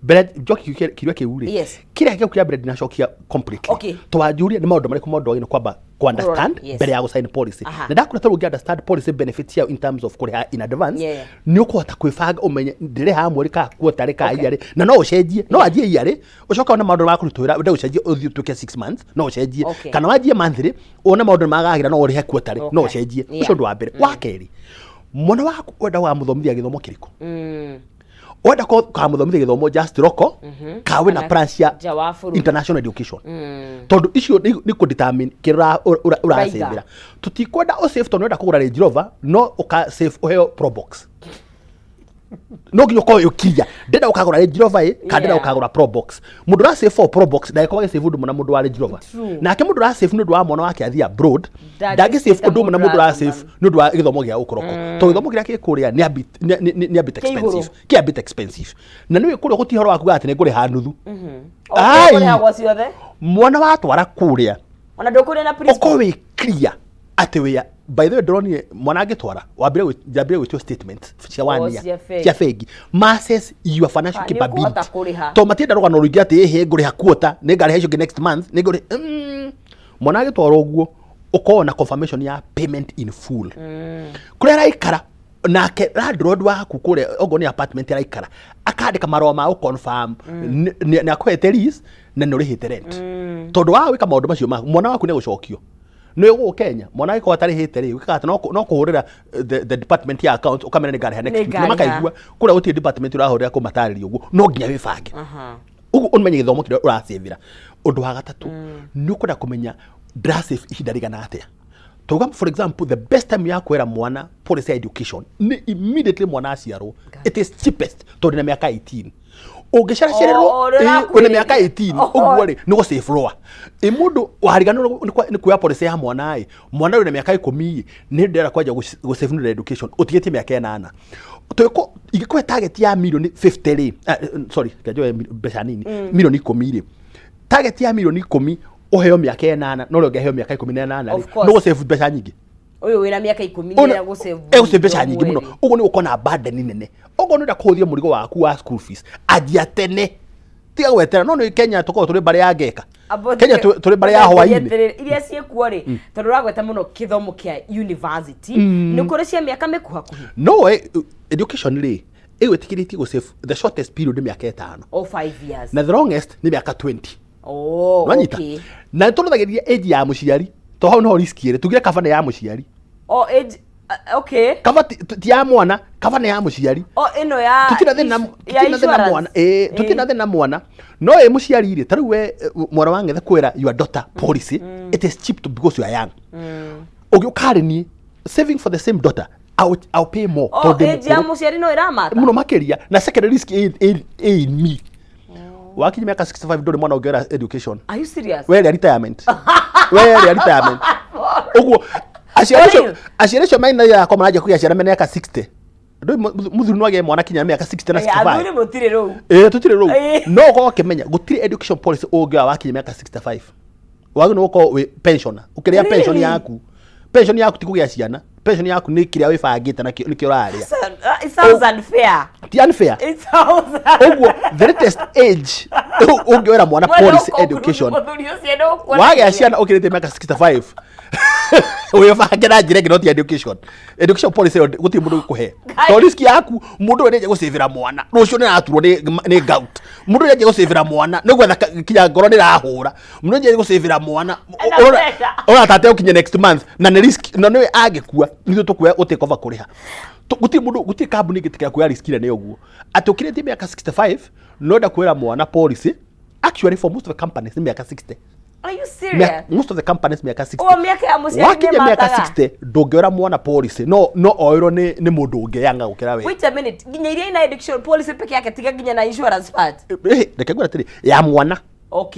Mbere njoki kĩũria kĩu rĩ, kĩrĩa gĩaku kĩa mbere ndinacokia completely. Twanjũria nĩ maũndũ marĩkũ mũndũ agĩrĩirwo kwamba ku understand mbere ya gũsign policy. Na ndakwĩra tondũ ũngĩ understand policy benefits ciayo in terms of kũrĩha in advance, nĩ ũkũhota kwĩbanga ũmenye ndĩrĩhaga mweri kana quarterly kana yearly, na no ũcenjie, no wanjie yearly, ũcoke wone maũndũ makũritũhĩra wende ũcenjie ũthiĩ ũtuĩke 6 months, no ũcenjie, kana wanjie monthly, wone maũndũ magagĩra, no ũrĩhe quarterly, no ũcenjie. Ũcio ũndũ wa mbere. Wa kerĩ, mwana waku wenda wamũthomithia gĩthomo kĩrĩkũ? Wenda kamũthomithia gĩthomo just local ka wĩna Kana plan cia nja wa bũrũri. International education? Tondũ icio nĩ kũ determine kĩrĩa ũracĩvĩra. Tũtikwenda ũsave tondũ nĩwenda kũgũra Range Rover, no ũka save ũheo Probox. No nginya ũkorwo ũkinya ndĩrenda ũkagũra Range Rover ĩ kana ndĩrenda ũkagũra Probox. Mũndũ ũra save for Probox ndagĩkorwo agĩsave ũndũ ũmwe na mũndũ wa Range Rover. Nake mũndũ ũra save nĩ ũndũ wa mwana wake athiĩ abroad Ndangĩ ndangĩ save save ũndũ ũmwe na mũndũ mũndũ ũra ũrathoma. save nĩ ũndũ wa gĩthomo gĩa ũkoroko, tondũ gĩthomo kĩrĩa kĩ kũrĩa nĩ a bit Kĩ igũrũ. expensive, kĩ a bit expensive, na nĩwĩ kũrĩa gũtirĩ ũhoro wa kuga atĩ nĩ ngũrĩha nuthu. Okay, Ai. kũrĩhagwo ciothe. Mwana watwara kũrĩa, ona ndũkũrĩa na principal. Ũkorwo wĩ clear atĩ wĩa, by the way, ndĩronire mwana angĩtwara wambire njambire gwĩtio statement cia Oh, one year cia bengi. Cia bengi ma assess your financial Ah, nĩ ũkũhota capability, kũrĩha. to matienda rũgano rũingĩ atĩ ĩhĩ ngũrĩha quarter, nĩ ngarĩha icio ingĩ next month, nĩ ngũrĩha. Mwana agĩtwara ũguo, ũkorwo na confirmation ya payment in full kũrĩa araikara, nake landlord waku kũrĩa, okorwo nĩ apartment araikara, akandĩka marũa ma gũ-confirm nĩ akũhete lease na nĩ ũrĩhĩte rent. Tondũ wa gwĩka maũndũ macio maku, mwana waku nĩ egũcokio nĩ gũkũ Kenya. Mwana agĩkorwo atarĩhĩte rĩ, wĩkaga atĩ no kũhũrĩra the department ya accounts, ũkamera nĩ ngarĩha next week, na Nĩngarĩha. Makaigua kũrĩa gũtirĩ department ũrahũrĩra kũmatarĩria ũguo. No nginya wĩbange ũguo ũmenye gĩthomo kĩrĩa ũracĩvĩra. Ũndũ wa gatatũ, nĩ ũkwenda kũmenya ndĩrasave ihinda rĩigana atĩa. Tuga for example, the best time ya kwera mwana policy ya education nĩ immediately mwana aciarwo. It is cheapest tondũ na mĩaka 18 ũngĩceracererwo. Oh, ũrĩa Wĩna mĩaka ũrakuhĩrĩria. 18 Oh. ũguo rĩ, nĩ gũsave lower. Ĩ mũndũ wariganĩrwo nĩ kuoya policy ya mwana ĩ, mwana wĩna mĩaka 10 ĩ, nĩ ndĩrenda kwanja gũsave nĩ ũndũ wa education, ũtigĩtie mĩaka 8. Twĩkũ ingĩkũhe target ya mirioni 50 rĩ, sorry, njoe mbeca nini, mirioni 10 rĩ, target ya mirioni 10 ũheo mĩaka 8, no ũrĩa ũngĩheo mĩaka 18 rĩ, Of course. nĩ gũsave mbeca nyingĩ. Ũyũ wĩna mĩaka 10 nĩ egũsave Egũsave mbeca nyingĩ mũno. mweri. Ũguo nĩ gũkorwo na burden nene. Ũguo nĩ ũrenda kũhũthia mũrigo waku wa school fees, anjia tene, tiga gwetera. No nĩ Kenya tũkorwo tũrĩ mbarĩ ya ngeka. Kenya tũrĩ mbarĩ ya hwainĩ. Atĩrĩrĩ, iria ciĩkuo rĩ, tondũ ũragweta mũno gĩthomo kĩa university, nĩ kũrĩ cia mĩaka mĩkuhakuhi? No education rĩ, ĩgwĩtĩkĩrĩtie gũ save, the shortest period nĩ mĩaka 5. O 5 years. Na the longest nĩ mĩaka 20. Oh, Nwanyita? okay. Na tũrũthagĩrĩria age ya mũciari, to hau niho risk ĩrĩ. Tugire cover nĩ ya mũciari. Oh, age, okay. Cover ti ya mwana, cover nĩ ya mũciari. Oh, ĩno ya Tutirĩ thĩna, ya tutirĩ thĩna insurance. mwana, ĩĩ, tutirĩ thĩna mwana no ĩ mũciari rĩ. Ta rĩu we, mwana wa Ng'ethe, kwĩra your daughter policy, it is cheap to because you are young. Ũgĩũka harĩ niĩ, saving for the same daughter, I'll pay more Oh, tondũ ndĩ age ya mũkũrũ. Mũciari no ĩramata. Mũno makĩria. Na second risk ĩ in me, wakinya mĩaka 65 ndũrĩ mwana ũngĩoera education. Are you serious? Weria retirement, weria retirement. Ũguo aciari For acio real? Aciari acio maina yakwa maranjia kũgĩa ciana mena mĩaka 60. Ndũĩ mũthuri no agĩe mwana kinya mĩaka 60 na Eh, athuri 65. mũtirĩ rũu. Ĩĩ, tũtirĩ rũu. No ũkorwo ũkĩmenya gũtirĩ education policy ũngĩoya wakinya mĩaka 65. Wagĩrĩirwo nĩ gũkorwo wĩ pensioner, ũkĩrĩa pension Really? yaku. Pension yaku ti kũgĩa ciana, pension yaku nĩ kĩrĩa wĩbangĩte nakĩo, nĩkĩo ũrarĩa. It sounds unfair. Ti unfair. It sounds Ũguo the latest age ũngĩoera mwana Mwena policy ũkũrũ education, mũthuri ũcio nĩ ũkuona wagĩa ciana ũkĩrĩte mĩaka 65, wĩbange na njĩra ĩngĩ, no ti education. Education policy ĩyo gũtirĩ mũndũ ũgũkũhe. Ngai. To risk yaku, mũndũ ũyũ nĩenja gũcĩvĩra mwana rũciũ nĩ araturwo nĩ gout, mũndũ ũyũ nĩenja gũcĩvĩra mwana nĩ gwetha kinya ngoro nĩ ĩrahũra, mũndũ nĩenja gũcĩvĩra mwana. Ena pressure. Ũratate ũkinye next month na nĩ risk, na nĩwe angĩkua nithuĩ tũkuoya gũtake over kũrĩha. Gũtirĩ mũndũ, gũtirĩ kambuni ĩngĩtĩkĩra kuoya risk nene ũguo atĩ ũkĩrĩtie mĩaka 65 no enda kuoera mwana policy. Actually, for most of the companies nĩ mĩaka 60. Are you serious? Most of the companies mĩaka 60. O mĩaka ya mũciari nĩ Wakinya mĩaka mataga. 60 ndũngĩoera mwana policy, no oĩrwo nĩ mũndũ ũngĩ yanga gũkĩra we. Wait a minute. Nginya iria ina education policy peke yake, tiga nginya na insurance part. Eh, reke ngwĩre atĩrĩ, ya mwana,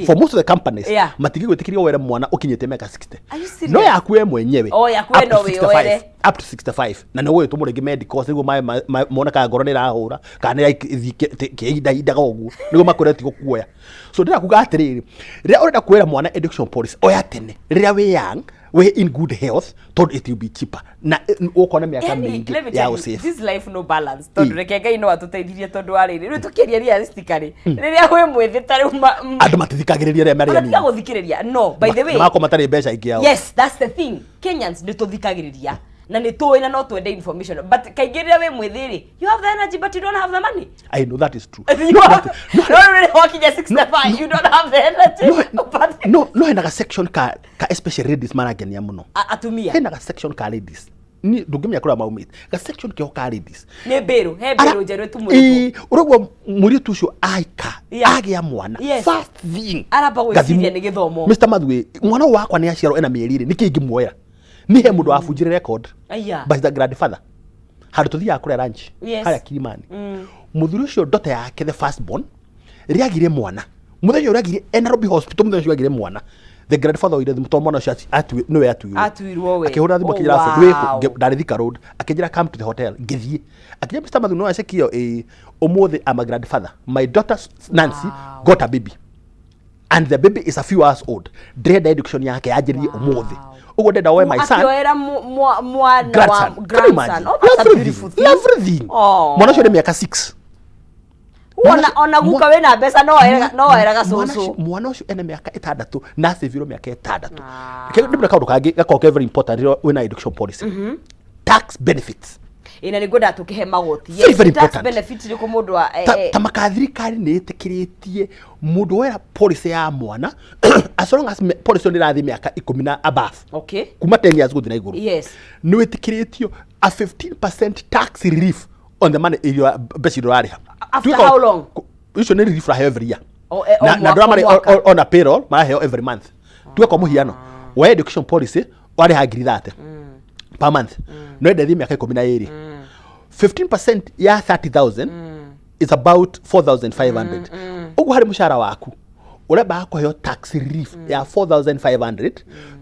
for most of the companies matingĩgwĩtĩkĩria were mwana ũkinyĩte mĩaka 60. Are you serious? No yaku we mwenyewe, Oh, yaku we up no to 65, wĩyoere. up to 65, na nĩ ũgũgĩtũmwo rĩngĩ medicals nĩguo mone kana ngoro nĩ ĩrahũra kana nĩ kĩhindahindaga ũguo nĩguo makwĩre ti gũkuoya. So ndĩrenda kuga atĩrĩrĩ, rĩrĩa ũrenda kuoera mwana education policy, oya tene rĩrĩa wĩ young, wĩ in good health, tondũ it will be cheaper na ũgũkorwo na mĩaka Yani, mĩingĩ let me ya tell you, gũsave. this life no balance, tondũ reke Ngai no atũteithirie, tondũ wa rĩrĩ, rĩu tũkĩaria realistically, rĩrĩa wĩ mwĩthĩ ta rĩu Andũ matithikagĩrĩria rĩrĩa marĩ ona tiga anini. gũthikĩrĩria, no by the way, makorwo matarĩ mbeca ingĩ ao. Yes, that's the thing. Kenyans nĩ tũthikagĩrĩria na nĩ tũĩ na no twende information, but kaingĩ rĩrĩa wĩ mwĩthĩ rĩ, you have the energy but you don't have the money. I know that is true. You No, have, no, no, rĩrĩa wakinya 65 you don't have the energy no, but no hena ga section ka especially ladies marangenia mũno. Atumia. Hena ga section ka ladies ni ndũngĩmenya kũrĩa maumĩte, ga section kĩho ka ladies. Nĩ mbĩrũ, he mbĩrũ njerũ ĩtumũrĩtwo. Ĩĩ, ũraigua mũirĩtu ũcio aika agĩa mwana, first thing Aramba gwĩciria gathimũ. nĩ gĩthomo. Mr. Mathwe, mwana ũyũ wakwa nĩ aciarwo ena mĩeri ĩrĩ, nĩkĩ ingĩmuoera? Nĩ he mũndũ wabunjire record Aya. by the grandfather handũ tũthiaga kũrĩa lunch harĩa Kilimani. Mũthuri ũcio ndota yake, the first born, rĩagire mwana mũthenya ũrĩa agire e Nairobi Hospital. Mũthenya ũcio agire mwana, the grandfather oire thimũ tondũ mwana ũcio nĩwe atuirwo. Atuirwo we. Akĩhũra thimũ, Oh, akĩnjĩra, wow. "Wĩkũ?" Ndarĩ Thika Road. Akĩnjĩra, "Come to the hotel." Ngĩthiĩ. Akĩnjĩra, "Mr. Mathu, no acekio ĩ ũmũthĩ I'm a grandfather. My daughter Nancy got a baby and the baby is a few hours old. Ndĩrenda education yake yanjĩrĩrie ũmũthĩ. Ũguo ndĩrenda woe my son Akĩoera mwana wa grandson." Can you grandson. imagine? Oh, that's a Lovely beautiful thing. thing. Lovely thing. Oh. Mwana ũcio nĩ mĩaka 6. Ona guka wĩna mbeca no oeraga cũcũ. Mwana ũcio ena mĩaka 6 na acĩvirwo mĩaka 6. Ah. Ndĩmwĩre kaũndũ kangĩ gakoragwo ke very important rĩrĩa wĩna education policy: tax benefits. Ĩna nĩ ngwendaga tũkĩhe magoti. Very, very Tax important. benefit irĩkũ mũndũ wa Ta, ta maka thirikari nĩ ĩtĩkĩrĩtie mũndũ woera policy ya mwana, as long as policy ĩyo nĩ ĩrathiĩ mĩaka 10 na above, kuma 10 years gũthiĩ na igũrũ, nĩ wĩtĩkĩrĩtio a 15% tax relief on the money iria mbeca iria ũrarĩha. After Tuge how long? Icio nĩ relief ũraheo every year. O, o Na mwaka, ndũra marĩ mwaka. on a payroll, maraheo every month. Tuge kwa mũhiano wa education policy warĩha ngiri 30 per month, no ende thiĩ mĩaka 12, 15% ya 30,000 is about 4500. Ũguo harĩ mũcara waku ũrembaga kũheo tax relief ya 4500.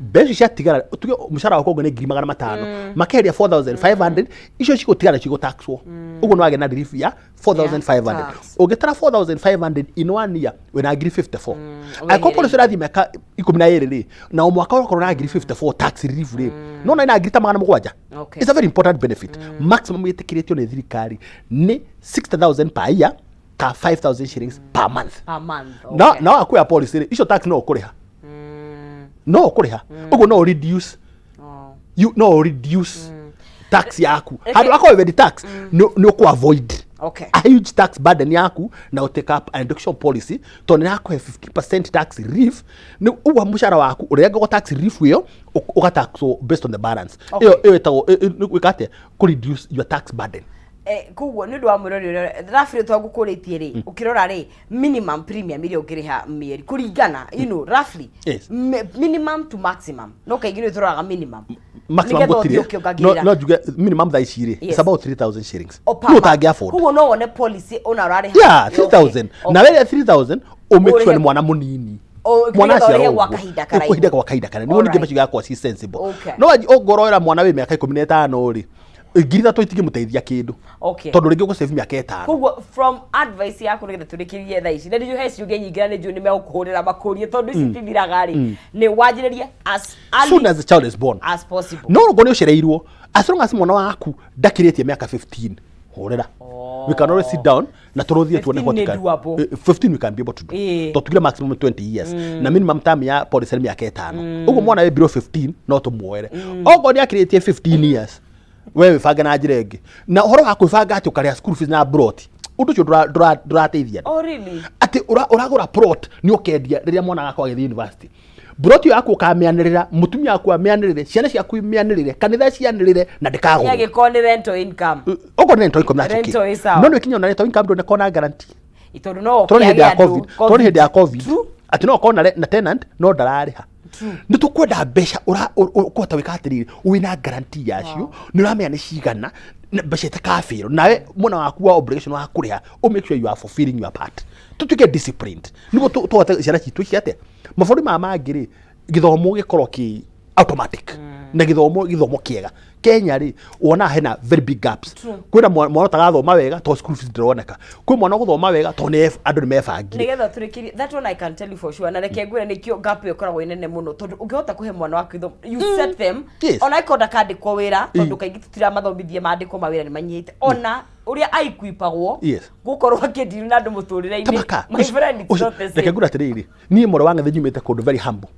Mbeca icio ciatigara, tuge mũcara waku ũguo nĩ 500,000, makeheria 4500, icio cigũtigara cigũtaxwo. Ũguo nĩ wagĩa na relief ya 4500. Tax. Ũngĩtara 4500 in one year, wĩna ngiri 54. Angĩkorwo Wehereire. policy ũrathiĩ mĩaka 12 rĩ, na o mwaka ũgakorwo na ngiri 54 tax relief rĩ, no na ina ngiri ta 700. It's a very important benefit. Maximum ĩtĩkĩrĩtio nĩ thirikari nĩ 60,000 per year ka 5000 shillings per month. Per month. Na na wakuoya policy rĩ, icio tax no ũkũrĩha, no ũkũrĩha. Ũguo no reduce, you no reduce tax yaku. Handũ akorwo wendi tax nĩ ũkũ avoid. A huge tax burden yaku na å take up an education policy tondå nä rakũhe 50% tax relief, nä ũguo mũcara waku ũrengagwo tax relief ĩyo, ũgataxwo based on the balance. Ĩyo ĩtagwo gwĩka atĩa? Kũ reduce your tax burden. Koguo nĩ ũndũ wa mwĩrori ũrĩa roughly twagũkũrĩtie rĩ, ũkĩrora rĩ, minimum premium ĩrĩa ũngĩrĩha mĩeri kũringana, roughly, minimum to maximum, no kaingĩ nĩ tũroraga minimum. Maximum Nĩgetha ũthiĩ gũtirĩ. No, ũkĩongagĩrĩra. No njuge minimum thaa ici rĩ, it's about 3000 shillings. O per No month. ũtangĩ afford. Koguo no wone policy ona ũrarĩha. Yeah, 3000. Na wewe 3000 ũ make sure Ũrĩhe- nĩ mwana mũnini. O, Mwana nĩgetha ũrĩhe aciarwo gwa ũguo. kahinda karaihu. Kwa ihinda gwa kahinda karaihu nĩguo ningĩ mbeca igakorwo ci sensible. No ũngoroera mwana wĩ mĩaka 15 rĩ, 3000 itingĩmũteithia kĩndũ, tondũ rĩngĩ ũgũsave mĩaka 5. Koguo from advice yaku, nĩgetha tũrĩkĩrie thaa ici, na nĩ he ciũria nyingĩ na nĩ njũĩ nĩ megũkũhũrĩra makũrie tondũ ici tithiraga rĩ, nĩ wanjĩrĩrie as early Soon as the child is born as possible. No ũngorwo nĩ ũcereirwo, as long as mwana waku ndakĩrĩtie mĩaka 15, hũrĩra. We can always sit down na tũrũthie tuone 15 what nĩ we can, doable. 15 we can be able to do. To tugire maximum 20 years na minimum term ya policy nĩ mĩaka 5. Ũguo mwana wĩ below 15 no tũmuoere. Okorwo nĩ akĩrĩtie 15 years, we wĩbange na njĩra ĩngĩ, na ũhoro wa kwĩbanga atĩ ũkarĩha school fees na plot, ũndũ ũcio ndũrateithia andũ. Oh, really? Atĩ ũragũra plot nĩ ũkendia rĩrĩa mwana agakorwo agĩthiĩ university. Plot ĩyo yaku ũkamĩanĩrĩra, mũtumia waku amĩanĩrĩre, ciana ciaku imĩanĩrĩre, kanitha cianĩrĩre, na ndĩkagũrwo. Yagĩkorwo nĩ rental income. Okorwo nĩ rental income, that's Rental okay. ĩ sawa. No nĩ kinya ona rental income ndũnekorwo na guarantee. Tondũ no Tondũ hĩndĩ ya ũkĩage andũ, COVID, tondũ hĩndĩ ya COVID True. atĩ no ũkorwo na tenant no ndararĩha. Nĩ tũkwenda mbeca ũkũhota gwĩka atĩrĩrĩ, wĩna guarantee yacio, nĩ ũramenya nĩ cigana na mbeca itakabĩrwo nawe mwena waku wa obligation wa kũrĩha, ũ make sure you are fulfilling your part. Tũtuĩke disciplined nĩguo tũhote ciana citũ ici atĩa. Mabũrũri maya mangĩ rĩ, gĩthomo gĩkorwo kĩ automatic na gĩthomo kĩega. Kenya rĩ, wonaga hena very big gaps. Kwĩna mwana ũtarathoma wega tondũ school fees ndĩroneka, kwĩ mwana ũgũthoma wega tondũ andũ nĩ mebangire. Nĩgetha tũrĩkĩrie, that one I can tell you for sure, na reke ngwĩre nĩkĩo gap ĩyo ĩkoragwo ĩ nene mũno, tondũ ũngĩhota kũhe mwana waku gĩthomo, you set them, ona angĩkorwo ndakandĩkwo wĩra, tondũ kaingĩ tũtiramathomithia, mandĩkwo mawĩra nĩ manyihĩte, ona ũrĩa aikwipagwo gũkorwo akĩndiru na andũ mũtũrĩre-inĩ. Tamaka. My friend, it's not the Reke same. ngwĩre atĩrĩrĩ, niĩ mwarĩ wa ng'ethe nyumĩte kũndũ very humble.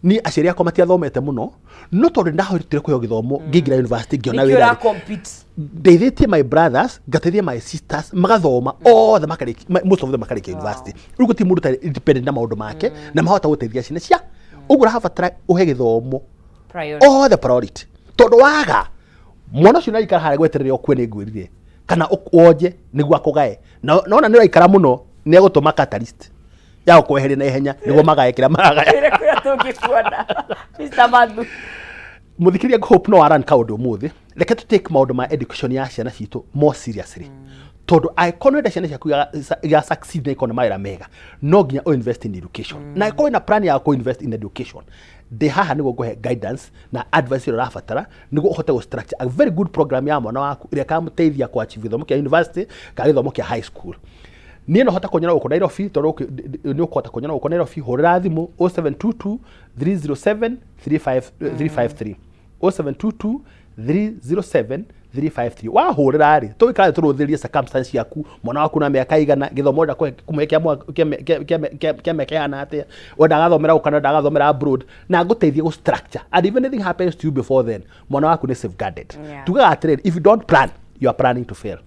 Niĩ aciari akwa matiathomete mũno, no tondũ nĩndahotire kũheo gĩthomo, ngĩingĩra university, ngĩona Nĩkĩo wĩra rĩ, ũra compete. Ndeithĩtie my brothers, ngateithia my sisters magathoma othe, makarĩkia, most of them makarĩkia university. Rĩu gũtirĩ mũndũ ũtarĩ independent na maũndũ make na mahota gũteithia ciana cia ũguo. Ũrabatara ũhe gĩthomo Priority. othe priority, tondũ waga mwana ũcio nĩaraikara harĩa gweterere ũkue, nĩ ngwĩrire, kana wonje nĩguo akũgae. Na nona nĩ ũraikara mũno, nĩ egũtũma catalyst ya gũkweheria na ihenya nĩguo magae kĩrĩa maragaya. Twĩre kũrĩa tũngĩkuona, Mr. Mathu. Mũthikĩrĩria, hope no aran kaũndũ ũmũthĩ. Reke tũ take maũndũ ma education ya ciana citũ more seriously, tondũ angĩkorwo nĩwenda ciana ciaku iga succeed na ikorwo na mawĩra mega, no nginya ũ invest in education. Na angĩkorwo wĩna plan ya kũ invest in education, ndĩ haha nĩguo ngũhe guidance na advice ĩrĩa ũrabatara nĩguo ũhote gũ structure a very good program ya mwana waku ĩrĩa ĩkamũteithia kũ achieve gĩthomo kĩa university kana gĩthomo kĩa high school. Niĩ no hote kũnyona gũkũ Nairobi, tondũ nĩ ũkũhota kũnyona gũkũ Nairobi. Hũrĩra thimũ 0722 307 35 353, 0722 307 353. Wahũrĩra rĩ, tũgĩikara tũrũthĩrie circumstance ciaku, mwana waku na mĩaka igana, gĩthomo ũrenda kũmũhe kĩa mĩaka ĩhana atĩa, wenda agathomera gũkũ kana wenda agathomera abroad, na ngũteithie gũ structure. And if anything happens to you before then, mwana waku nĩ safeguarded. Tugaga atĩrĩrĩ, if you don't plan, you are planning to fail.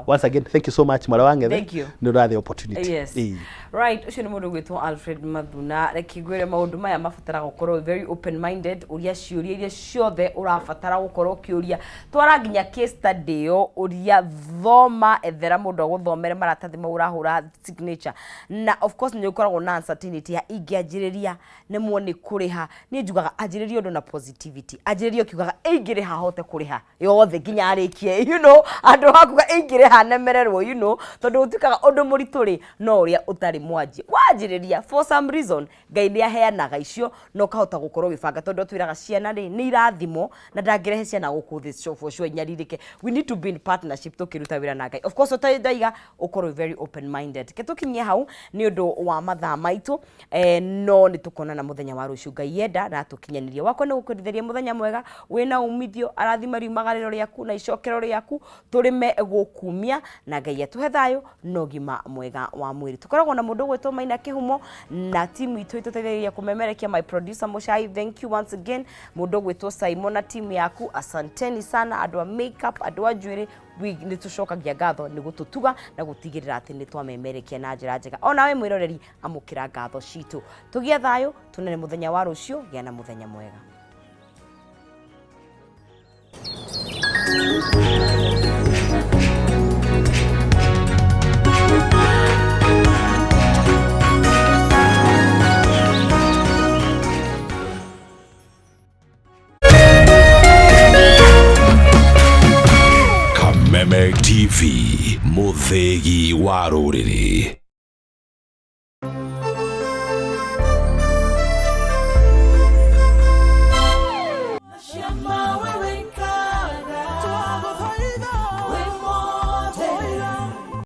Once again, thank you so much, mwana wa Ng'ethe. Thank you. Nĩ ũrathe opportunity. Ĩĩ. Right, ũcio nĩ mũndũ ũgwĩtwo Alfred Mathuna. Reke ngwĩre maũndũ maya mabataraga gũkorwo very open minded, ũria ciũria iria ciothe ũrabatara gũkorwo ũkĩũria, twara nginya case study ĩyo, ũria, thoma, ethera mũndũ agũthomere maratathi mau ũrahũra signature. Na of course nĩ ũkoragwo na uncertainty ya ingĩanjĩrĩria nemwo nĩ kũrĩha. Niĩ njugaga anjĩrĩria ũndũ na positivity, anjĩrĩria ũkiugaga ingĩrĩha hote kũrĩha yothe nginya arĩkie, andũ hakuga ingĩrĩha nemererwo, tondũ ũtuĩkaga ũndũ mũritũ rĩ, no ũrĩa ũtarĩ mwanjie wanjĩrĩria. For some reason Ngai nĩ aheanaga icio na ũkahota gũkorwo ũgĩbanga, tondũ atwĩraga ciana rĩ nĩ irathimo na ndangĩrehe ciana gũkũ thĩ so for sure inyarirĩke. We need to be in partnership tũkĩruta wĩra na Ngai. Of course ũtarĩ ndaiga ũkorwo very open minded. Ke tũkinyie hau nĩ ũndũ wa mathaa maitũ, no nĩ tũkonana mũthenya wa rũciũ Ngai yenda na tũkinyanĩrie. Wakwa nĩ gũkwendithĩria mũthenya mwega wĩna umithio, arathima riumagarĩro rĩaku na icokero rĩaku. Tũrĩme gũkumia na Ngai atũhe thayũ na ũgima mwega wa mwĩrĩ. Tũkoragwo na mũndũ ũgwĩtwo Maina Kĩhumo na timu itũ ĩtũteithĩrĩria kũmemerekia, my producer Mũcai, thank you once again. Mũndũ ũgwĩtwo Simon na timu yaku, asanteni sana. Andũ a makeup, andũ a njuĩrĩ, nĩ tũcokagia ngatho nĩ gũtũtuga na gũtigĩrĩra atĩ nĩ twamemerekia na njĩra njega. Onawe mwĩroreri, amũkĩra ngatho citũ. Tũgĩe thayũ, tuonane mũthenya wa rũciũ. Gĩa na mũthenya mwega. Kameme TV, mũthĩgi wa rũrĩrĩ.